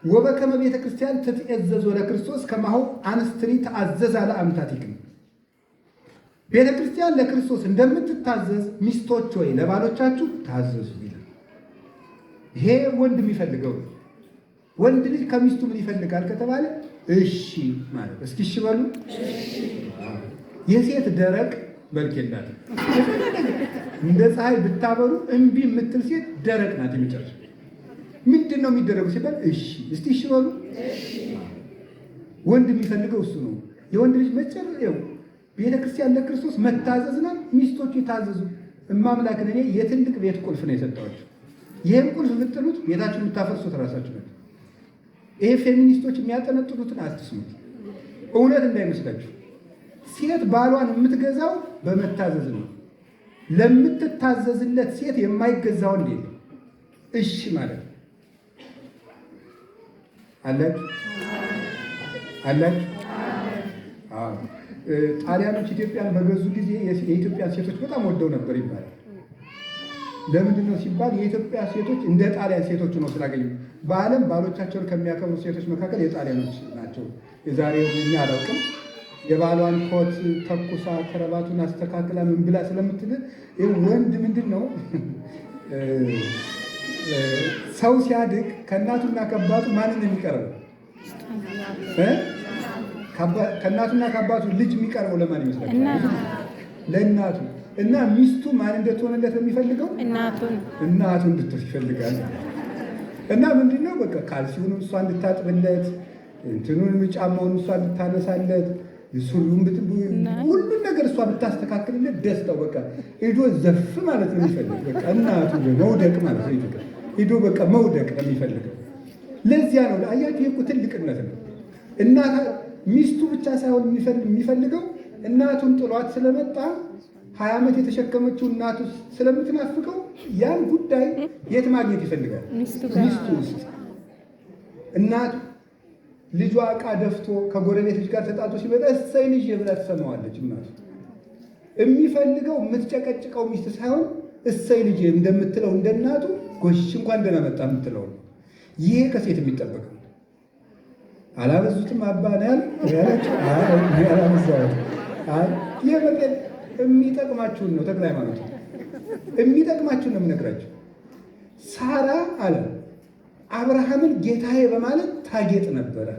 ወበከመ ቤተ ክርስቲያን ትትኤዘዞ ለክርስቶስ ከማሁ አንስትኒ ተአዘዛ ለአምታቲክን። ቤተ ክርስቲያን ለክርስቶስ እንደምትታዘዝ ሚስቶች ወይ ለባሎቻችሁ ታዘዙ ይላል። ይሄ ወንድ የሚፈልገው ነው። ወንድ ልጅ ከሚስቱ ምን ይፈልጋል ከተባለ እሺ ማለት። እስኪ እሺ በሉ። የሴት ደረቅ መልክ የላትም። እንደ ፀሐይ ብታበሩ እምቢ የምትል ሴት ደረቅ ናት። የመጨረሻ ምንድን ነው የሚደረጉ ሲባል እሺ፣ እስቲ እሺ በሉ። ወንድ የሚፈልገው እሱ ነው። የወንድ ልጅ መጨረሻው ቤተክርስቲያን ለክርስቶስ መታዘዝ ናት። ሚስቶቹ የታዘዙ እማምላክን እኔ የትልቅ ቤት ቁልፍ ነው የሰጠኋቸው። ይህን ቁልፍ ብትጥሉት ቤታችሁን የምታፈርሱት እራሳችሁ ናቸው። ይሄ ፌሚኒስቶች የሚያጠነጥኑትን አትስሙት፣ እውነት እንዳይመስላችሁ። ሴት ባሏን የምትገዛው በመታዘዝ ነው። ለምትታዘዝለት ሴት የማይገዛ ወንድ የለም። እሺ ማለት ነው። አላችሁ አላችሁ። አዎ። ጣሊያኖች ኢትዮጵያን በገዙ ጊዜ የኢትዮጵያን ሴቶች በጣም ወደው ነበር ይባላል። ለምንድን ነው ሲባል የኢትዮጵያ ሴቶች እንደ ጣሊያን ሴቶች ነው ስላገኙ። በዓለም ባሎቻቸውን ከሚያከብሩ ሴቶች መካከል የጣሊያኖች ናቸው። የዛሬ እኛ አላውቅም። የባሏን ኮት ተኩሳ ከረባቱን አስተካክላ ምን ብላ ስለምትል ወንድ ምንድን ነው ሰው ሲያድግ ከእናቱና ከአባቱ ማንን ነው የሚቀርበው? ከእናቱና ከአባቱ ልጅ የሚቀርበው ለማን ይመስላል? ለእናቱ። እና ሚስቱ ማን እንደትሆንለት ነው የሚፈልገው? እናቱን። እናቱ እንድትሆን ይፈልጋል። እና ምንድነው በቃ ካልሲውን እሷ እንድታጥብለት፣ እንትኑን ጫማውን እሷ እንድታነሳለት፣ ሱሪውን ሁሉን ነገር እሷ ብታስተካክልለት ደስታው በቃ ሄዶ ዘፍ ማለት ነው የሚፈልግ። በቃ እናቱ መውደቅ ማለት ነው። ሄዶ በቃ መውደቅ ነው የሚፈልገው። ለዚያ ነው አያችሁ፣ ይሄ እኮ ትልቅነት ነው። እናት ሚስቱ ብቻ ሳይሆን የሚፈልገው እናቱን ጥሏት ስለመጣ 20 ዓመት የተሸከመችው እናቱ ስለምትናፍቀው ያን ጉዳይ የት ማግኘት ይፈልጋል? ሚስቱ ውስጥ። እናቱ ልጇ ዕቃ ደፍቶ ከጎረቤት ልጅ ጋር ተጣልቶ ሲመጣ እሰይ ልጅ ብላ ትሰማዋለች። እናቱ የሚፈልገው የምትጨቀጭቀው ሚስት ሳይሆን እሰይ ልጅ እንደምትለው እንደ እናቱ ጎሽ እንኳን ደህና መጣ የምትለው ነው። ይሄ ከሴት የሚጠበቅ ነው። አላበዙትም አባ ነው ያላችሁ? አላበዛሁትም። የሚጠቅማችሁን ነው ተክለ ሃይማኖት የሚጠቅማችሁን ነው የምነግራችሁ። ሳራ አለ አብርሃምን ጌታዬ በማለት ታጌጥ ነበረ።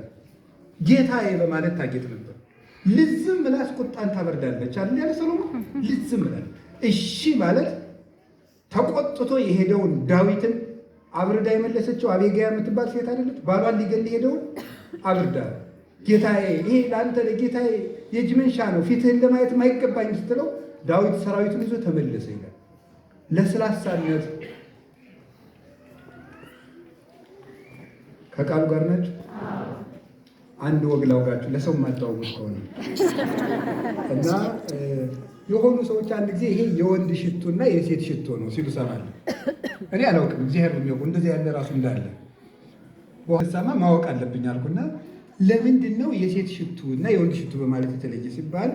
ጌታዬ በማለት ታጌጥ ነበር። ልዝም ምላስ ቁጣን ታበርዳለች አይደል ያለ ሰሎሞን። ልዝም ምላስ እሺ ማለት ተቆጥቶ የሄደውን ዳዊትን አብርዳ የመለሰችው አቤጋያ የምትባል ሴት አይደለች? ባሏን ሊገል የሄደውን አብርዳ ጌታዬ፣ ይሄ ለአንተ ለጌታዬ የእጅ መንሻ ነው፣ ፊትህን ለማየት ማይገባኝ ስትለው ዳዊት ሰራዊቱን ይዞ ተመለሰ ይላል። ለስላሳነት ከቃሉ ጋር ናቸው። አንድ ወግ ላውጋችሁ ለሰው የማታወጉት ከሆነ እና የሆኑ ሰዎች አንድ ጊዜ ይሄ የወንድ ሽቶ እና የሴት ሽቶ ነው ሲሉ ሰማለሁ። እኔ አላውቅም፣ እግዚአብሔር ነው የሚያውቀው እንደዚህ ያለ ራሱ እንዳለ ሰማ ማወቅ አለብኝ አልኩና ለምንድን ነው የሴት ሽቱ እና የወንድ ሽቱ በማለት የተለየ ሲባል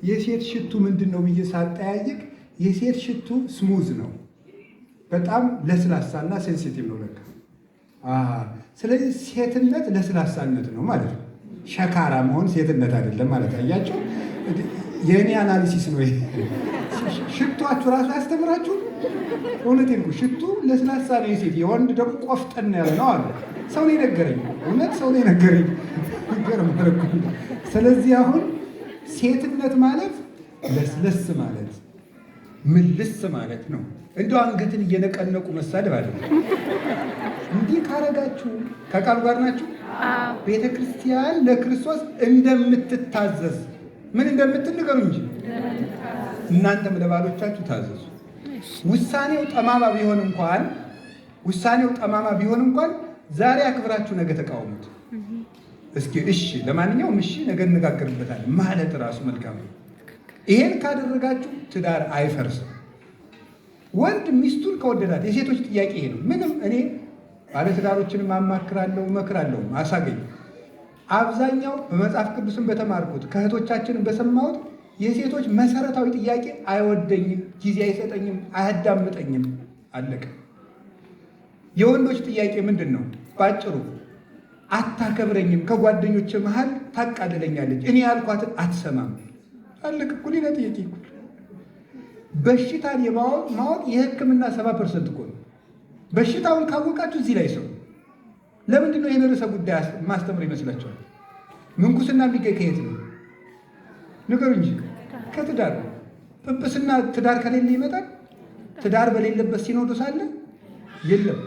የሴት ሽቱ ምንድን ነው ብዬ ሳጠያይቅ የሴት ሽቱ smooth ነው፣ በጣም ለስላሳና sensitive ነው ለካ። ስለዚህ ሴትነት ለስላሳነት ነው ማለት ነው። ሸካራ መሆን ሴትነት አይደለም ማለት አያቸው። የእኔ analysis ነው ይሄ። ሽቷችሁ ራሱ ያስተምራችሁ። እውነቴን እኮ ሽቱ ለስላሳ ነው የሴት፣ የወንድ ደግሞ ቆፍጠን ያለ ነው አሉ። ሰው ነው የነገረኝ። እውነት ሰው ነው የነገረኝ። ይገርማል እኮ። ስለዚህ አሁን ሴትነት ማለት ለስለስ ማለት ምልስ ማለት ነው። እንደው አንገትን እየነቀነቁ መሳደብ አለ። እንዲህ ካረጋችሁ ከቃሉ ጋር ናችሁ። ቤተ ክርስቲያን ለክርስቶስ እንደምትታዘዝ ምን እንደምትል ንገሩ እንጂ እናንተም ለባሎቻችሁ ታዘዙ። ውሳኔው ጠማማ ቢሆን እንኳን ውሳኔው ጠማማ ቢሆን እንኳን ዛሬ አክብራችሁ ነገ ተቃወሙት። እስኪ እሺ፣ ለማንኛውም እሺ፣ ነገ እንነጋገርበታለን ማለት ራሱ መልካም ነው። ይሄን ካደረጋችሁ ትዳር አይፈርስም። ወንድ ሚስቱን ከወደዳት፣ የሴቶች ጥያቄ ይሄ ነው። ምንም እኔ ባለትዳሮችን ማማክራለሁ፣ እመክራለሁ፣ አሳገኝ አብዛኛው በመጽሐፍ ቅዱስን በተማርኩት ከእህቶቻችንን በሰማሁት የሴቶች መሰረታዊ ጥያቄ አይወደኝም፣ ጊዜ አይሰጠኝም፣ አያዳምጠኝም፣ አለቀ። የወንዶች ጥያቄ ምንድን ነው? ባጭሩ አታከብረኝም፣ ከጓደኞች መሀል ታቃልለኛለች፣ እኔ ያልኳትን አትሰማም፣ አለቀ እኮ። ሌላ ጥያቄ እኮ በሽታን የማወቅ የሕክምና 70% እኮ ነው። በሽታውን ካወቃችሁ እዚህ ላይ ሰው ለምንድን ነው ይህን ርዕሰ ጉዳይ ማስተምር ይመስላችኋል? ምንኩስና የሚገኝ ከየት ነው? ንገሩ እንጂ። ከትዳር ነው። ጵጵስና ትዳር ከሌለ ይመጣል? ትዳር በሌለበት ሲኖዶስ አለ? የለም።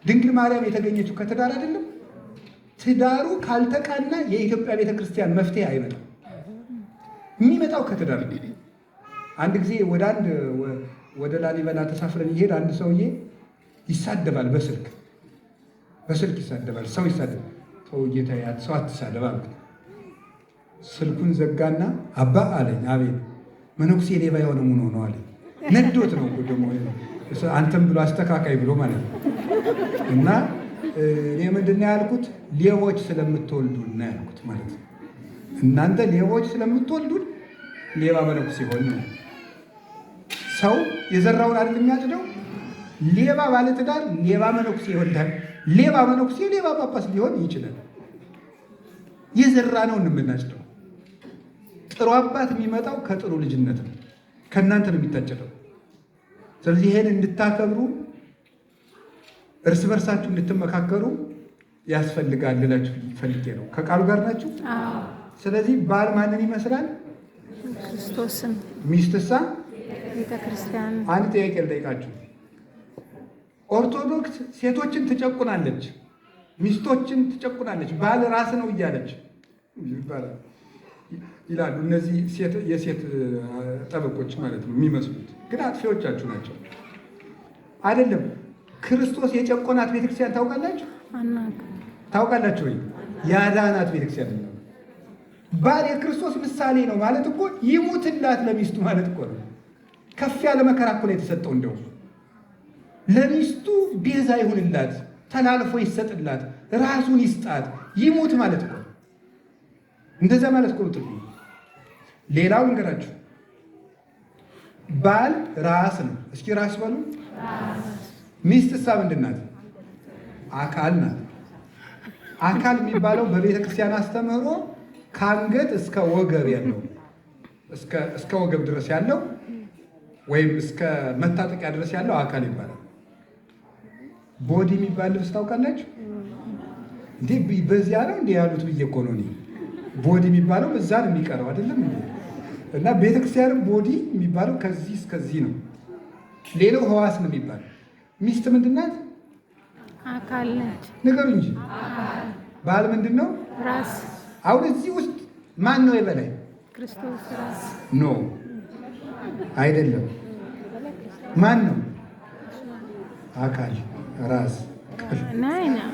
ድንግል ማርያም የተገኘችው ከትዳር አይደለም? ትዳሩ ካልተቃና የኢትዮጵያ ቤተክርስቲያን መፍትሄ አይመጣም። የሚመጣው ከትዳር ነው። አንድ ጊዜ ወደ አንድ ወደ ላሊበላ ተሳፍረን ይሄድ አንድ ሰውዬ ይሳደባል፣ በስልክ በስልክ ይሳደባል። ሰው ይሳደባል። ተው ጌታዬ፣ ሰው አትሳደብ አልኩት። ስልኩን ዘጋና አባ አለኝ። አቤት። መነኩሴ ሌባ የሆነ ምን ሆኖ አለኝ። ነዶት ነው ደግሞ አንተም ብሎ አስተካካይ ብሎ ማለት ነው። እና እኔ ምንድን ነው ያልኩት? ሌቦች ስለምትወልዱን ነው ያልኩት ማለት ነው። እናንተ ሌቦች ስለምትወልዱን ሌባ መነኩሴ ሆን ነው። ሰው የዘራውን አይደል የሚያጭደው? ሌባ ባለትዳር ሌባ መነኩሴ ይወልዳል። ሌባ መነኩሴ ሌባ ጳጳስ ሊሆን ይችላል። የዘራ ነው የምናጭደው። ጥሩ አባት የሚመጣው ከጥሩ ልጅነት ነው። ከእናንተ ነው የሚታጨደው። ስለዚህ ይሄን እንድታከብሩ እርስ በርሳችሁ እንድትመካከሩ ያስፈልጋል ልላችሁ ፈልጌ ነው። ከቃሉ ጋር ናችሁ። ስለዚህ ባል ማንን ይመስላል? ክርስቶስን። ሚስትሳ? ቤተ ክርስቲያን። አንድ ጥያቄ ልጠይቃችሁ። ኦርቶዶክስ ሴቶችን ትጨቁናለች፣ ሚስቶችን ትጨቁናለች፣ ባል ራስ ነው እያለች ይባላል ይላሉ። እነዚህ የሴት ጠበቆች ማለት ነው የሚመስሉት፣ ግን አጥፊዎቻችሁ ናቸው። አይደለም ክርስቶስ የጨቆናት ቤተክርስቲያን ታውቃላችሁ? ታውቃላችሁ ወይ? ያዳናት ቤተክርስቲያን ነው። ባል የክርስቶስ ምሳሌ ነው ማለት እኮ ይሙትላት ለሚስቱ ማለት እኮ ነው። ከፍ ያለ መከራ እኮ ነው የተሰጠው። እንደው ለሚስቱ ቤዛ ይሁንላት፣ ተላልፎ ይሰጥላት፣ ራሱን ይስጣት፣ ይሙት ማለት እኮ እንደዛ ማለት እኮ ነው ትርጉሙ። ሌላው ልንገራችሁ፣ ባል ራስ ነው። እስኪ ራስ በሉ። ሚስት እሳ ምንድን ናት? አካል ናት። አካል የሚባለው በቤተ ክርስቲያን አስተምህሮ ከአንገት እስከ ወገብ ያለው እስከ ወገብ ድረስ ያለው ወይም እስከ መታጠቂያ ድረስ ያለው አካል ይባላል። body የሚባል ልብስ ታውቃላችሁ እንዴ? በዚያ ነው እንዴ ያሉት ብዬ እኮ ነው እኔ። body የሚባለው በዛ ነው የሚቀረው አይደለም እንዴ? እና ቤተክርስቲያንም body የሚባለው ከዚህ እስከዚህ ነው። ሌላው ህዋስ ነው የሚባለው። ሚስት ምንድን ናት? አካል ነች። ንገሩ እንጂ። ባል ምንድን ነው? ራስ። አሁን እዚህ ውስጥ ማን ነው የበላይ? ክርስቶስ ራስ። No አይደለም። ማን ነው? አካል ራስ።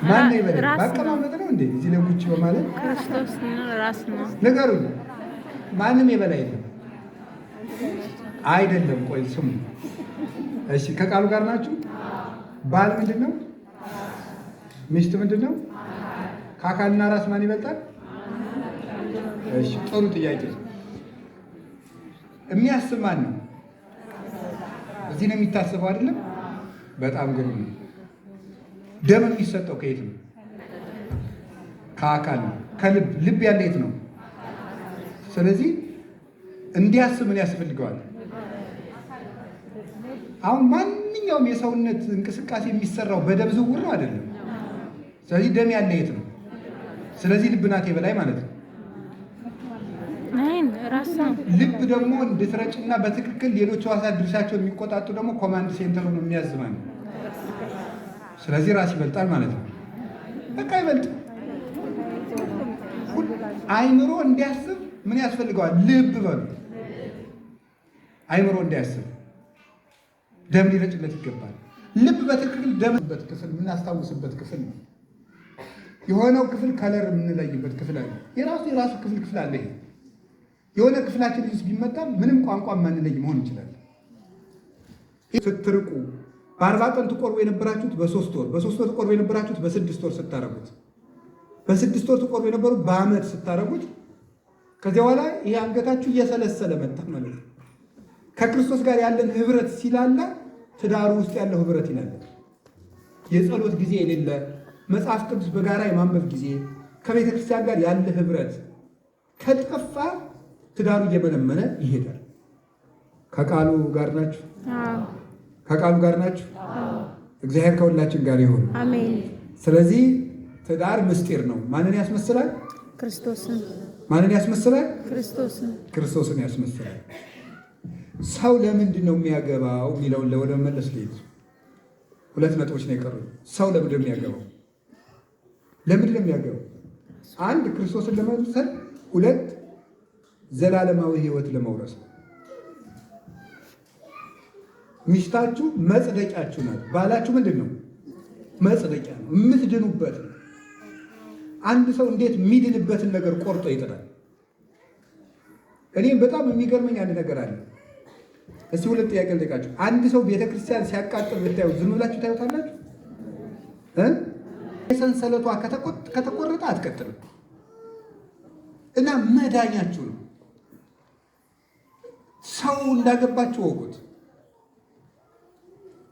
ማን ነው የበላይ? በአቀማመጥ ነው እንዴ? እዚህ ላይ ቁጭ በማለት ክርስቶስ ራስ ነው። ንገሩኝ። ማንም የበላይ የለም። አይደለም። ቆይ ስሙ። እሺ፣ ከቃሉ ጋር ናችሁ። ባል ምንድን ነው? ሚስት ምንድን ነው? ከአካልና ራስ ማን ይበልጣል? እሺ፣ ጥሩ ጥያቄ። የሚያስብ ማን ነው? እዚህ ነው የሚታሰበው አይደለም? በጣም ግሩም ነው። ደም የሚሰጠው ከየት ነው? ከአካል ነው። ከልብ። ልብ ያለ የት ነው? ስለዚህ እንዲያስብ ምን ያስፈልገዋል? አሁን ማንኛውም የሰውነት እንቅስቃሴ የሚሰራው በደም ዝውውር ነው አይደለም? ስለዚህ ደም ያለ የት ነው? ስለዚህ ልብ ናት የበላይ ማለት ነው። አይን ራስ ነው። ልብ ደግሞ እንድትረጭና በትክክል ሌሎች ሕዋሳት ድርሻቸውን የሚቆጣጡ ደግሞ command center ኡ ነው የሚያዝ ማለት ነው። ስለዚህ ራስ ይበልጣል ማለት ነው። በቃ ይበልጥ። አይምሮ እንዲያስብ ምን ያስፈልገዋል? ልብ በሉ። አይምሮ እንዲያስብ ደም ሊረጭለት ይገባል። ልብ በትክክል ደምበት ክፍል የምናስታውስበት ክፍል ነው። የሆነው ክፍል color የምንለይበት ክፍል አለ። የራሱ የራሱ ክፍል ክፍል አለ። ይሄ የሆነ ክፍላችን ውስጥ ቢመጣ ምንም ቋንቋ የማንለይ መሆን እንችላለን። ስትርቁ በ40 ቀን ትቆርቡ የነበራችሁት በ3 ወር፣ በ3 ወር ትቆርቡ የነበራችሁት በ6 ወር ስታረጉት፣ በ6 ወር ትቆርቡ የነበሩት በዓመት ስታረጉት፣ ከዚያ በኋላ ይሄ አንገታችሁ እየሰለሰለ መጣ ማለት ነው። ከክርስቶስ ጋር ያለን ህብረት ሲላላ ትዳሩ ውስጥ ያለው ህብረት ይላል። የጸሎት ጊዜ የሌለ፣ መጽሐፍ ቅዱስ በጋራ የማንበብ ጊዜ፣ ከቤተ ክርስቲያን ጋር ያለ ህብረት ከጠፋ ትዳሩ እየመነመነ ይሄዳል። ከቃሉ ጋር ናችሁ? አዎ። ከቃሉ ጋር ናችሁ? እግዚአብሔር ከሁላችን ጋር ይሁን። አሜን። ስለዚህ ትዳር ምስጢር ነው። ማንን ያስመስላል? ክርስቶስን። ማንን ያስመስላል? ክርስቶስን። ክርስቶስን ያስመስላል። ሰው ለምንድን ነው የሚያገባው የሚለውን ወደ መመለስ ልሂድ። ሁለት ነጥቦች ነው የቀሩኝ። ሰው ለምንድን ነው የሚያገባው? ለምንድን ነው የሚያገባው? አንድ ክርስቶስን ለመምሰል፣ ሁለት ዘላለማዊ ሕይወት ለመውረስ ነው። ሚስታችሁ መጽደቂያችሁ ናት። ባላችሁ ምንድን ነው? መጽደቂያ ነው፣ የምትድኑበት ነው። አንድ ሰው እንዴት የሚድንበትን ነገር ቆርጦ ይጥላል? እኔም በጣም የሚገርመኝ አንድ ነገር አለ። እስቲ ሁለት ጥያቄ ልጠይቃችሁ። አንድ ሰው ቤተክርስቲያን ሲያቃጥል ብታዩት ዝም ብላችሁ ታዩታላችሁ? የሰንሰለቷ ከተቆረጠ አትቀጥልም። እና መዳኛችሁ ነው። ሰው እንዳገባችሁ ወቁት።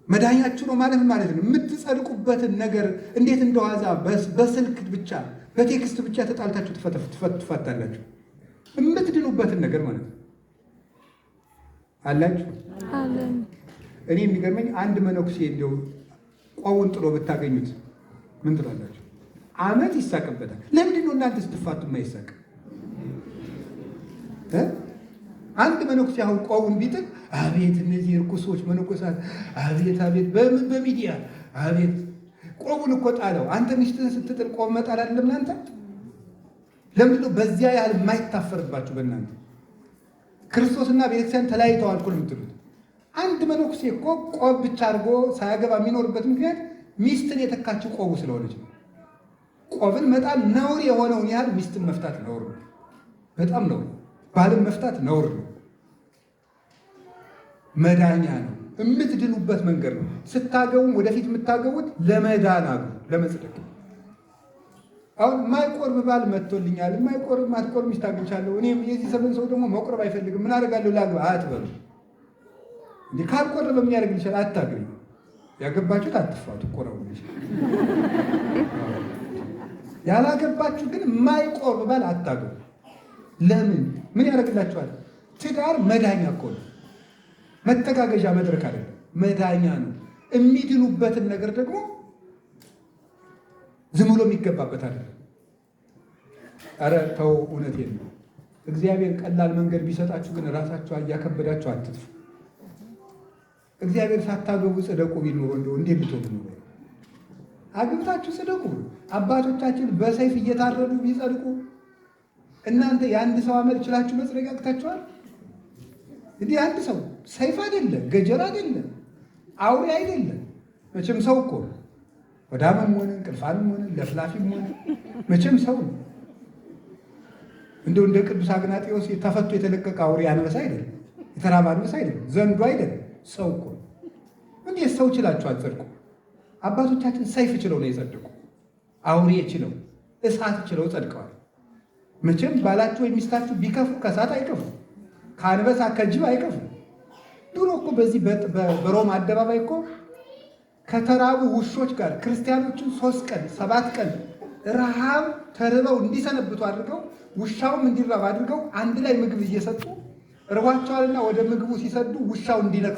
መዳኛችሁ ነው ማለት ማለት ነው። የምትጸድቁበትን ነገር እንዴት እንደዋዛ በስልክ ብቻ በ text ብቻ ተጣልታችሁ ትፋታላችሁ? የምትድኑበትን ነገር ማለት ነው። አላችሁ? አለን። እኔ የሚገርመኝ አንድ መነኩሴ እንደው ቆቡን ጥሎ ብታገኙት ምን ትላላችሁ? ዓመት ይሳቅበታል። ለምንድን ነው እናንተ ስትፋቱ የማይሳቅ? አንድ መነኩሴ አሁን ቆቡን ቢጥል አቤት እነዚህ እርኩሶች መነኮሳት፣ አቤት አቤት፣ በምን በሚዲያ አቤት። ቆቡን እኮ ጣለው። አንተ ሚስትህን ስትጥል ቆብ መጣል አይደለም ለአንተ? ለምንድን ነው በዚያ ያህል የማይታፈርባችሁ በእናንተ? ክርስቶስና ቤተክርስቲያን ተለያይተዋል እኮ ነው የምትሉት። አንድ መነኩሴ እኮ ቆብ ብቻ አድርጎ ሳያገባ የሚኖርበት ምክንያት ሚስትን የተካችው ቆቡ ስለሆነች ነው። ቆብን መጣል ነውር የሆነውን ያህል ሚስትን መፍታት ነውር ነው። በጣም ነውር። ባልን መፍታት ነውር ነው። መዳኛ ነው። የምትድኑበት መንገድ ነው። ስታገቡም ወደፊት የምታገቡት ለመዳን አግቡ፣ ለመጽደቅ። አሁን የማይቆርብ ባል መጥቶልኛል፣ የማይቆርብ ማትቆርብ ሚስት አግኝቻለሁ፣ እኔም የዚህ ዘመን ሰው ደግሞ መቁረብ አይፈልግም፣ ምን አደርጋለሁ ላግባ አትበሉ። እንዲህ ካልቆረበ ምን ያደርግልሻል? አታግቢ። ያገባችሁት አትፋቱ፣ ቆረቡ። ያላገባችሁ ግን የማይቆርብ ባል አታግቡ። ለምን? ምን ያደርግላችኋል? ትዳር መዳኛ እኮ ነው። መተጋገዣ መድረክ አይደለም፣ መዳኛ ነው። የሚድኑበትን ነገር ደግሞ ዝም ብሎ የሚገባበት አይደለም። ኧረ ተው፣ እውነቴን ነው። እግዚአብሔር ቀላል መንገድ ቢሰጣችሁ ግን ራሳችሁ እያከበዳችሁ አትጥፉ። እግዚአብሔር ሳታገቡ ጽደቁ ቢል ኖሮ እንደው እንዴት ልትሆኑ ኖሮ? አግብታችሁ ጽደቁ። አባቶቻችን በሰይፍ እየታረዱ ቢጸድቁ እናንተ የአንድ ሰው አመል ችላችሁ መጽደቅ ያቅታችኋል? እንዲህ አንድ ሰው ሰይፍ አይደለ፣ ገጀር አይደለ፣ አውሬ አይደለ። መቼም ሰው እኮ ወዳምም ሆነ እንቅልፋንም ሆነ ለፍላፊም ሆነ መቼም ሰው ነው። እንደው እንደ ቅዱስ አግናጤዎስ ተፈቶ የተለቀቀ አውሬ አንበሳ አይደለም፣ የተራበ አንበሳ አይደለም፣ ዘንዶ አይደለም፣ ሰው እኮ ነው። እንዴት ሰው ችላችሁ አትጸድቁ? አባቶቻችን ሰይፍ ችለው ነው የጸደቁ። አውሬ ችለው፣ እሳት ችለው ጸድቀዋል። መቼም ባላችሁ ወይ ሚስታችሁ ቢከፉ ከእሳት አይከፉ፣ ከአንበሳ ከጅብ አይከፉ። ድሮ እኮ በዚህ በሮም አደባባይ እኮ ከተራቡ ውሾች ጋር ክርስቲያኖችን 3 ቀን 7 ቀን ረሃብ ተርበው እንዲሰነብቱ አድርገው፣ ውሻውም እንዲራብ አድርገው፣ አንድ ላይ ምግብ እየሰጡ ርቧቸዋልና ወደ ምግቡ ሲሰዱ ውሻው እንዲነክስ